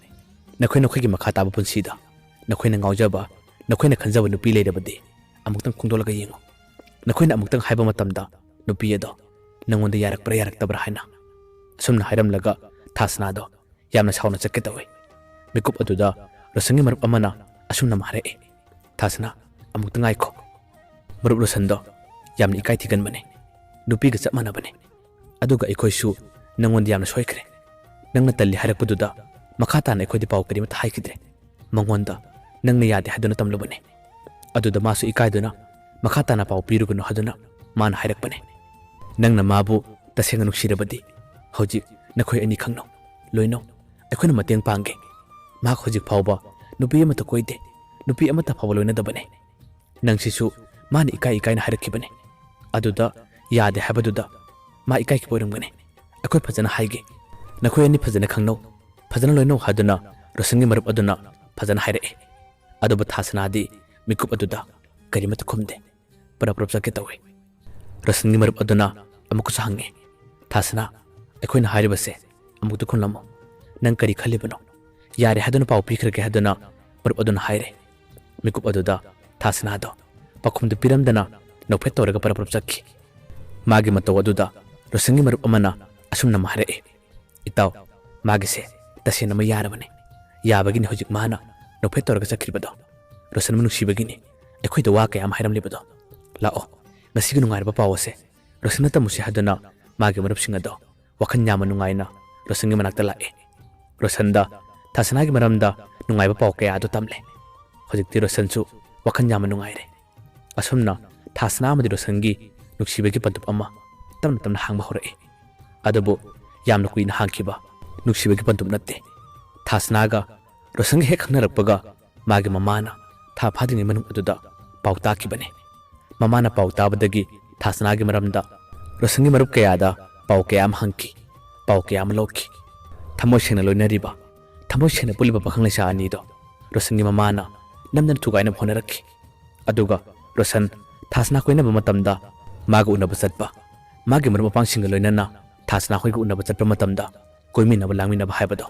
ꯅꯈꯣꯏ ꯅꯈꯣꯏꯒꯤ ꯃꯈꯥ ꯇꯥꯕ ꯄꯨꯟꯁꯤꯗ ꯅꯈꯣꯏꯅ ꯉꯥꯎꯖꯕ, ꯅꯈꯣꯏꯅ ꯈꯟꯖꯕ ꯅꯨꯄꯤ ꯂꯩꯔꯕꯗꯤ ꯑꯃꯨꯛꯇꯪ ꯈꯣꯡꯗꯣꯛꯂꯒ ꯌꯦꯡꯉꯨ꯫ ꯅꯈꯣꯏꯅ ꯑꯃꯨꯛꯇꯪ ꯍꯥꯏꯕ ꯃꯇꯝꯗ ꯅꯨꯄꯤ ꯑꯗꯣ ꯅꯪꯉꯣꯟꯗ ꯌꯥꯔꯛꯄ꯭ꯔꯥ ꯌꯥꯔꯛꯇꯕ꯭ꯔꯥ ꯍꯥꯏꯅ"꯫ ꯑꯁꯨꯝꯅ ꯍꯥꯏꯔꯝꯂꯒ ꯊꯥꯁꯅꯥꯗꯣ ꯌꯥꯝꯅ ꯁꯥꯎꯅ ꯆꯠꯀꯦ ꯇꯧꯏ꯫ ꯃꯤꯀꯨꯞ ꯑꯗꯨꯗ ꯔꯣꯁꯟꯒꯤ ꯃꯔꯨꯞ ꯑꯃꯅ ꯑꯁꯨꯝꯅ ꯑꯃ ꯍꯥꯏꯔꯛꯏ, "ꯊꯥꯁꯅꯥ, ꯑꯃꯨꯛꯇ ꯉꯥꯏꯈꯣ꯫ ꯃꯔꯨꯞ ꯔꯣꯁꯟꯗꯣ ꯌꯥꯝꯅ ꯏꯀꯥꯏ ꯊꯤꯒꯟꯕꯅꯤ, ꯅꯨꯄꯤꯒ ꯆꯞ ꯃꯥꯟꯅꯕꯅꯤ꯫ ꯑꯗꯨꯒ ꯑꯩꯈꯣꯏꯁꯨ ꯅꯪꯉꯣꯟꯗ ꯌꯥꯝꯅ ꯁꯣꯏꯈ꯭ꯔꯦ꯫ ꯅꯪꯅ ꯇꯜꯂꯤ ꯍꯥꯏꯔꯛꯄꯗꯨꯗ ꯃꯈꯥ ꯇꯥꯅ ꯑꯩꯈꯣꯏꯗ ꯄꯥꯎ ꯀꯔꯤꯃꯠꯇ ꯍꯥꯏꯈꯤꯗ꯭ꯔꯦ꯫ ꯃꯉꯣꯟꯗ ꯅꯪꯅ ꯌꯥꯗꯦ ꯍꯥꯏꯗꯨꯅ ꯇꯝꯂꯨꯕꯅꯤ꯫ ꯑꯗꯨꯗ ꯃꯥꯁꯨ ꯏꯀꯥꯏꯗꯨꯅ ꯃꯈꯥ ꯇꯥꯅ ꯄꯥꯎ ꯄꯤꯔꯨꯒꯅꯨ ꯍꯥꯏꯗꯨꯅ ꯃꯥꯅ ꯍꯥꯏꯔꯛꯄꯅꯤ꯫ ꯅꯪꯅ ꯃꯥꯕꯨ ꯇꯁꯦꯡꯅ ꯅꯨꯡꯁꯤꯔꯕꯗꯤ ꯍꯧꯖꯤꯛ ꯅꯈꯣꯏ ꯑꯅꯤ ꯈꯪꯅꯧ, ꯂꯣꯏꯅꯧ꯫ ꯑꯩꯈꯣꯏꯅ ꯃꯇꯦꯡ ꯄꯥꯡꯒꯦ꯫ ꯃꯍꯥꯛ ꯍꯧꯖꯤꯛ ꯐꯥꯎꯕ ꯅꯨꯄꯤ ꯑꯃꯠꯇ ꯀꯣꯏꯗꯦ, ꯅꯨꯄꯤ ꯑꯃꯠꯇ ꯐꯥꯎꯕ ꯂꯣꯏꯅꯗꯕꯅꯤ꯫ ꯅꯪꯁꯤꯁꯨ ꯃꯥꯅ ꯏꯀꯥꯏ ꯏꯀꯥꯏꯅ ꯍꯥꯏꯔꯛꯈꯤꯕꯅꯤ꯫ ꯑꯗꯨꯗ ꯌꯥꯗꯦ ꯍꯥꯏꯕꯗꯨꯗ ꯃꯥ ꯏꯀꯥꯏꯈꯤꯕ ꯑꯣꯏꯔꯝꯒꯅꯤ꯫ ꯑꯩꯈꯣꯏ ꯐꯖꯅ ꯍꯥꯏꯒꯦ꯫ "ꯅꯈꯣꯏ ꯑꯅꯤ ꯐꯖꯅ ꯈꯪꯅꯧ, ꯐꯖꯅ ꯂꯣꯏꯅꯧ" ꯍꯥꯏꯗꯨꯅ ꯔꯣꯁꯟꯒꯤ ꯃꯔꯨꯞ ꯑꯗꯨꯅ ꯐꯖꯅ ꯍꯥꯏꯔꯛꯏ꯫ ꯑꯗꯨꯕꯨ ꯊꯥꯁꯅꯥꯗꯤ ꯃꯤꯀꯨꯞ ꯑꯗꯨꯗ ꯀꯔꯤꯃꯠꯇ ꯈꯨꯝꯗꯦ꯫ ꯄꯔꯞ ꯄꯔꯞ ꯆꯠꯀꯦ ꯇꯧꯏ꯫ ꯔꯣꯁꯟꯒꯤ ꯃꯔꯨꯞ ꯑꯗꯨꯅ ꯑꯃꯨꯛꯀꯁꯨ ꯍꯪꯉꯤ, "ꯊꯥꯁꯅꯥ, ꯑꯩꯈꯣꯏꯅ ꯍꯥꯏꯔꯤꯕꯁꯦ ꯑꯃꯨꯛꯇ ꯈꯨꯝꯂꯝꯃꯨ꯫ ꯅꯪ ꯀꯔꯤ ꯈꯜꯂꯤꯕꯅꯣ? ꯌꯥꯔꯦ ꯍꯥꯏꯗꯨꯅ ꯄꯥꯎ ꯄꯤꯈ꯭ꯔꯒꯦ" ꯍꯥꯏꯗꯨꯅ ꯃꯔꯨꯞ ꯑꯗꯨꯅ ꯍꯥꯏꯔꯦ꯫ ꯃꯤꯀꯨꯞ ꯑꯗꯨꯗ ꯊꯥꯁꯅꯥꯗꯣ ꯄꯥꯎꯈꯨꯝꯗꯨ ꯄꯤꯔꯝꯗꯅ ꯅꯣꯛꯐꯦꯠ ꯇꯧꯔꯒ ꯄꯔꯞ ꯄꯔꯞ ꯆꯠꯈꯤ꯫ ꯃꯥꯒꯤ ꯃꯇꯧ ꯑꯗꯨꯗ ꯔꯣꯁꯟꯒꯤ ꯃꯔꯨꯞ ꯑꯃꯅ ꯑꯁꯨꯝꯅ ꯑꯃ ꯍꯥꯏꯔꯛꯏ, "ꯏꯇꯥꯎ, ꯃꯥꯒꯤꯁꯦ ꯇꯁꯦꯡꯅ ꯑꯃ ꯌꯥꯔꯕꯅꯤ꯫ ꯌꯥꯕꯒꯤꯅꯤ ꯍꯧꯖꯤꯛ ꯃꯥꯅ ꯅꯣꯛꯐꯦꯠ ꯇꯧꯔꯒ ꯆꯠꯈ꯭ꯔꯤꯕꯗꯣ꯫ ꯔꯣꯁꯟꯕꯨ ꯅꯨꯡꯁꯤꯕꯒꯤꯅꯤ ꯑꯩꯈꯣꯏꯗ ꯋꯥ ꯀꯌꯥ ꯑꯃ ꯍꯥꯏꯔꯝꯂꯤꯕꯗꯣ꯫ ꯂꯥꯛꯑꯣ, ꯉꯁꯤꯒꯤ ꯅꯨꯡꯉꯥꯏꯔꯕ ꯄꯥꯎ ꯑꯁꯦ ꯔꯣꯁꯟꯅ ꯇꯝꯃꯨꯁꯤ" ꯍꯥꯏꯗꯨꯅ ꯃꯥꯒꯤ ꯃꯔꯨꯞꯁꯤꯡ ꯑꯗꯣ ꯋꯥꯈꯜ ꯌꯥꯝꯅ ꯅꯨꯡꯉꯥꯏꯅ ꯔꯣꯁꯟꯒꯤ ꯃꯅꯥꯛꯇ ꯂꯥꯛꯑꯦ꯫ ꯔꯣꯁꯟꯗ ꯊꯥꯁꯅꯥꯒꯤ ꯃꯔꯝꯗ ꯅꯨꯡꯉꯥꯏꯕ ꯄꯥꯎ ꯀꯌꯥ ꯑꯗꯨ ꯇꯝꯂꯦ꯫ ꯍꯧꯖꯤꯛꯇꯤ ꯔꯣꯁꯟꯁꯨ ꯋꯥꯈꯜ ꯌꯥꯝꯅ ꯅꯨꯡꯉꯥꯏꯔꯦ꯫ ꯑꯁꯨꯝꯅ ꯊꯥꯁꯅꯥ ꯑꯃꯗꯤ ꯔꯣꯁꯟꯒꯤ ꯅꯨꯡꯁꯤꯕꯒꯤ ꯄꯟꯗꯨꯞ ꯑꯃ ꯇꯞꯅ ꯇꯞꯅ ꯍꯥꯡꯕ ꯍꯧꯔꯛꯏ꯫ ꯑꯗꯨꯕꯨ ꯌꯥꯝꯅ ꯀꯨꯏꯅ ꯍꯥꯡꯈꯤꯕ ꯅꯨꯡꯁꯤꯕꯒꯤ ꯄꯟꯗꯨꯞ ꯅꯠꯇꯦ꯫ ꯊꯥꯁꯅꯥꯒ ꯔꯣꯁꯟꯒ ꯍꯦꯛ ꯈꯪꯅꯔꯛꯄꯒ ꯃꯥꯒꯤ ꯃꯃꯥꯅ ꯊꯥ ꯐꯥꯗ꯭ꯔꯤꯉꯩ ꯃꯅꯨꯡ ꯑꯗꯨꯗ ꯄꯥꯎ ꯇꯥꯈꯤꯕꯅꯤ꯫ ꯃꯃꯥꯅ ꯄꯥꯎ ꯇꯥꯕꯗꯒꯤ ꯊꯥꯁꯅꯥꯒꯤ ꯃꯔꯝꯗ ꯔꯣꯁꯟꯒꯤ ꯃꯔꯨꯞ ꯀꯌꯥꯗ ꯄꯥꯎ ꯀꯌꯥ ꯑꯃ ꯍꯪꯈꯤ, ꯄꯥꯎ ꯀꯌꯥ ꯑꯃ ꯂꯧꯈꯤ꯫ ꯊꯃꯣꯏ ꯁꯦꯡꯅ ꯂꯣꯏꯅꯔꯤꯕ, ꯊꯃꯣꯏ ꯁꯦꯡꯅ ꯄꯨꯜꯂꯤꯕ ꯄꯥꯈꯪ ꯂꯩꯁꯥ ꯑꯅꯤꯗꯣ ꯔꯣꯁꯟꯒꯤ ꯃꯃꯥꯅ ꯅꯝꯗꯅ ꯊꯨꯒꯥꯏꯅꯕ ꯍꯣꯠꯅꯔꯛꯈꯤ꯫ ꯑꯗꯨꯒ ꯔꯣꯁꯟ ꯊꯥꯁꯅꯥ ꯀꯣꯏꯅꯕ ꯃꯇꯝꯗ ꯃꯥꯒ ꯎꯅꯕ ꯆꯠꯄ, ꯃꯥꯒꯤ ꯃꯔꯨꯞ ꯃꯄꯥꯡꯁꯤꯡꯒ ꯂꯣꯏꯅꯅ ꯊꯥꯁꯅꯥ ꯍꯣꯏꯒ ꯎꯅꯕ ꯆꯠꯄ ꯃꯇꯝꯗ ꯀꯣꯏꯃꯤꯟꯅꯕ ꯂꯥꯡꯃꯤꯟꯅꯕ ꯍꯥꯏꯕꯗꯣ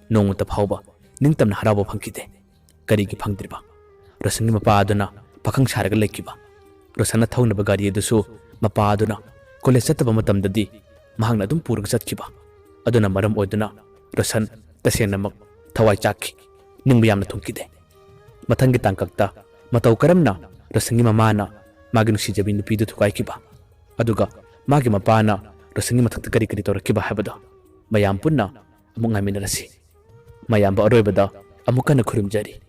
ꯅꯣꯡꯃꯇ ꯐꯥꯎꯕ ꯅꯤꯡꯇꯝꯅ ꯍꯔꯥꯎꯕ ꯐꯪꯈꯤꯗꯦ꯫ ꯀꯔꯤꯒꯤ ꯐꯪꯗ꯭ꯔꯤꯕ? ꯔꯣꯁꯟꯒꯤ ꯃꯄꯥ ꯑꯗꯨꯅ ꯄꯥꯈꯪ ꯁꯥꯔꯒ ꯂꯩꯈꯤꯕ꯫ ꯔꯣꯁꯟꯅ ꯊꯧꯅꯕ ꯒꯥꯔꯤ ꯑꯗꯨꯁꯨ ꯃꯄꯥ ꯑꯗꯨꯅ ꯀꯣꯂꯦꯖ ꯆꯠꯇꯕ ꯃꯇꯝꯗꯗꯤ ꯃꯍꯥꯛꯅ ꯑꯗꯨꯝ ꯄꯨꯔꯒ ꯆꯠꯈꯤꯕ꯫ ꯑꯗꯨꯅ ꯃꯔꯝ ꯑꯣꯏꯗꯨꯅ ꯔꯣꯁꯟ ꯇꯁꯦꯡꯅꯃꯛ ꯊꯋꯥꯏ ꯆꯥꯛꯈꯤ, ꯅꯤꯡꯕ ꯌꯥꯝꯅ ꯊꯨꯡꯈꯤꯗꯦ꯫ ꯃꯊꯪꯒꯤ ꯇꯥꯡꯀꯛꯇ ꯃꯇꯧ ꯀꯔꯝꯅ ꯔꯣꯁꯟꯒꯤ ꯃꯃꯥꯅ ꯃꯥꯒꯤ ꯅꯨꯡꯁꯤꯖꯕꯤ ꯅꯨꯄꯤꯗꯨ ꯊꯨꯒꯥꯏꯈꯤꯕ, ꯑꯗꯨꯒ ꯃꯥꯒꯤ ꯃꯄꯥꯅ ꯔꯣꯁꯟꯒꯤ ꯃꯊꯛꯇ ꯀꯔꯤ ꯀꯔꯤ ꯇꯧꯔꯛꯈꯤꯕ ꯍꯥꯏꯕꯗꯣ ꯃꯌꯥꯝ ꯄꯨꯟꯅ ꯑꯃꯨꯛ ꯉꯥꯏꯃꯤꯟꯅꯔꯁꯤ꯫ ꯃꯌꯥꯝꯕꯨ ꯑꯔꯣꯏꯕꯗ ꯑꯃꯨꯛ ꯍꯟꯅ ꯈꯨꯔꯨꯝꯖꯔꯤ꯫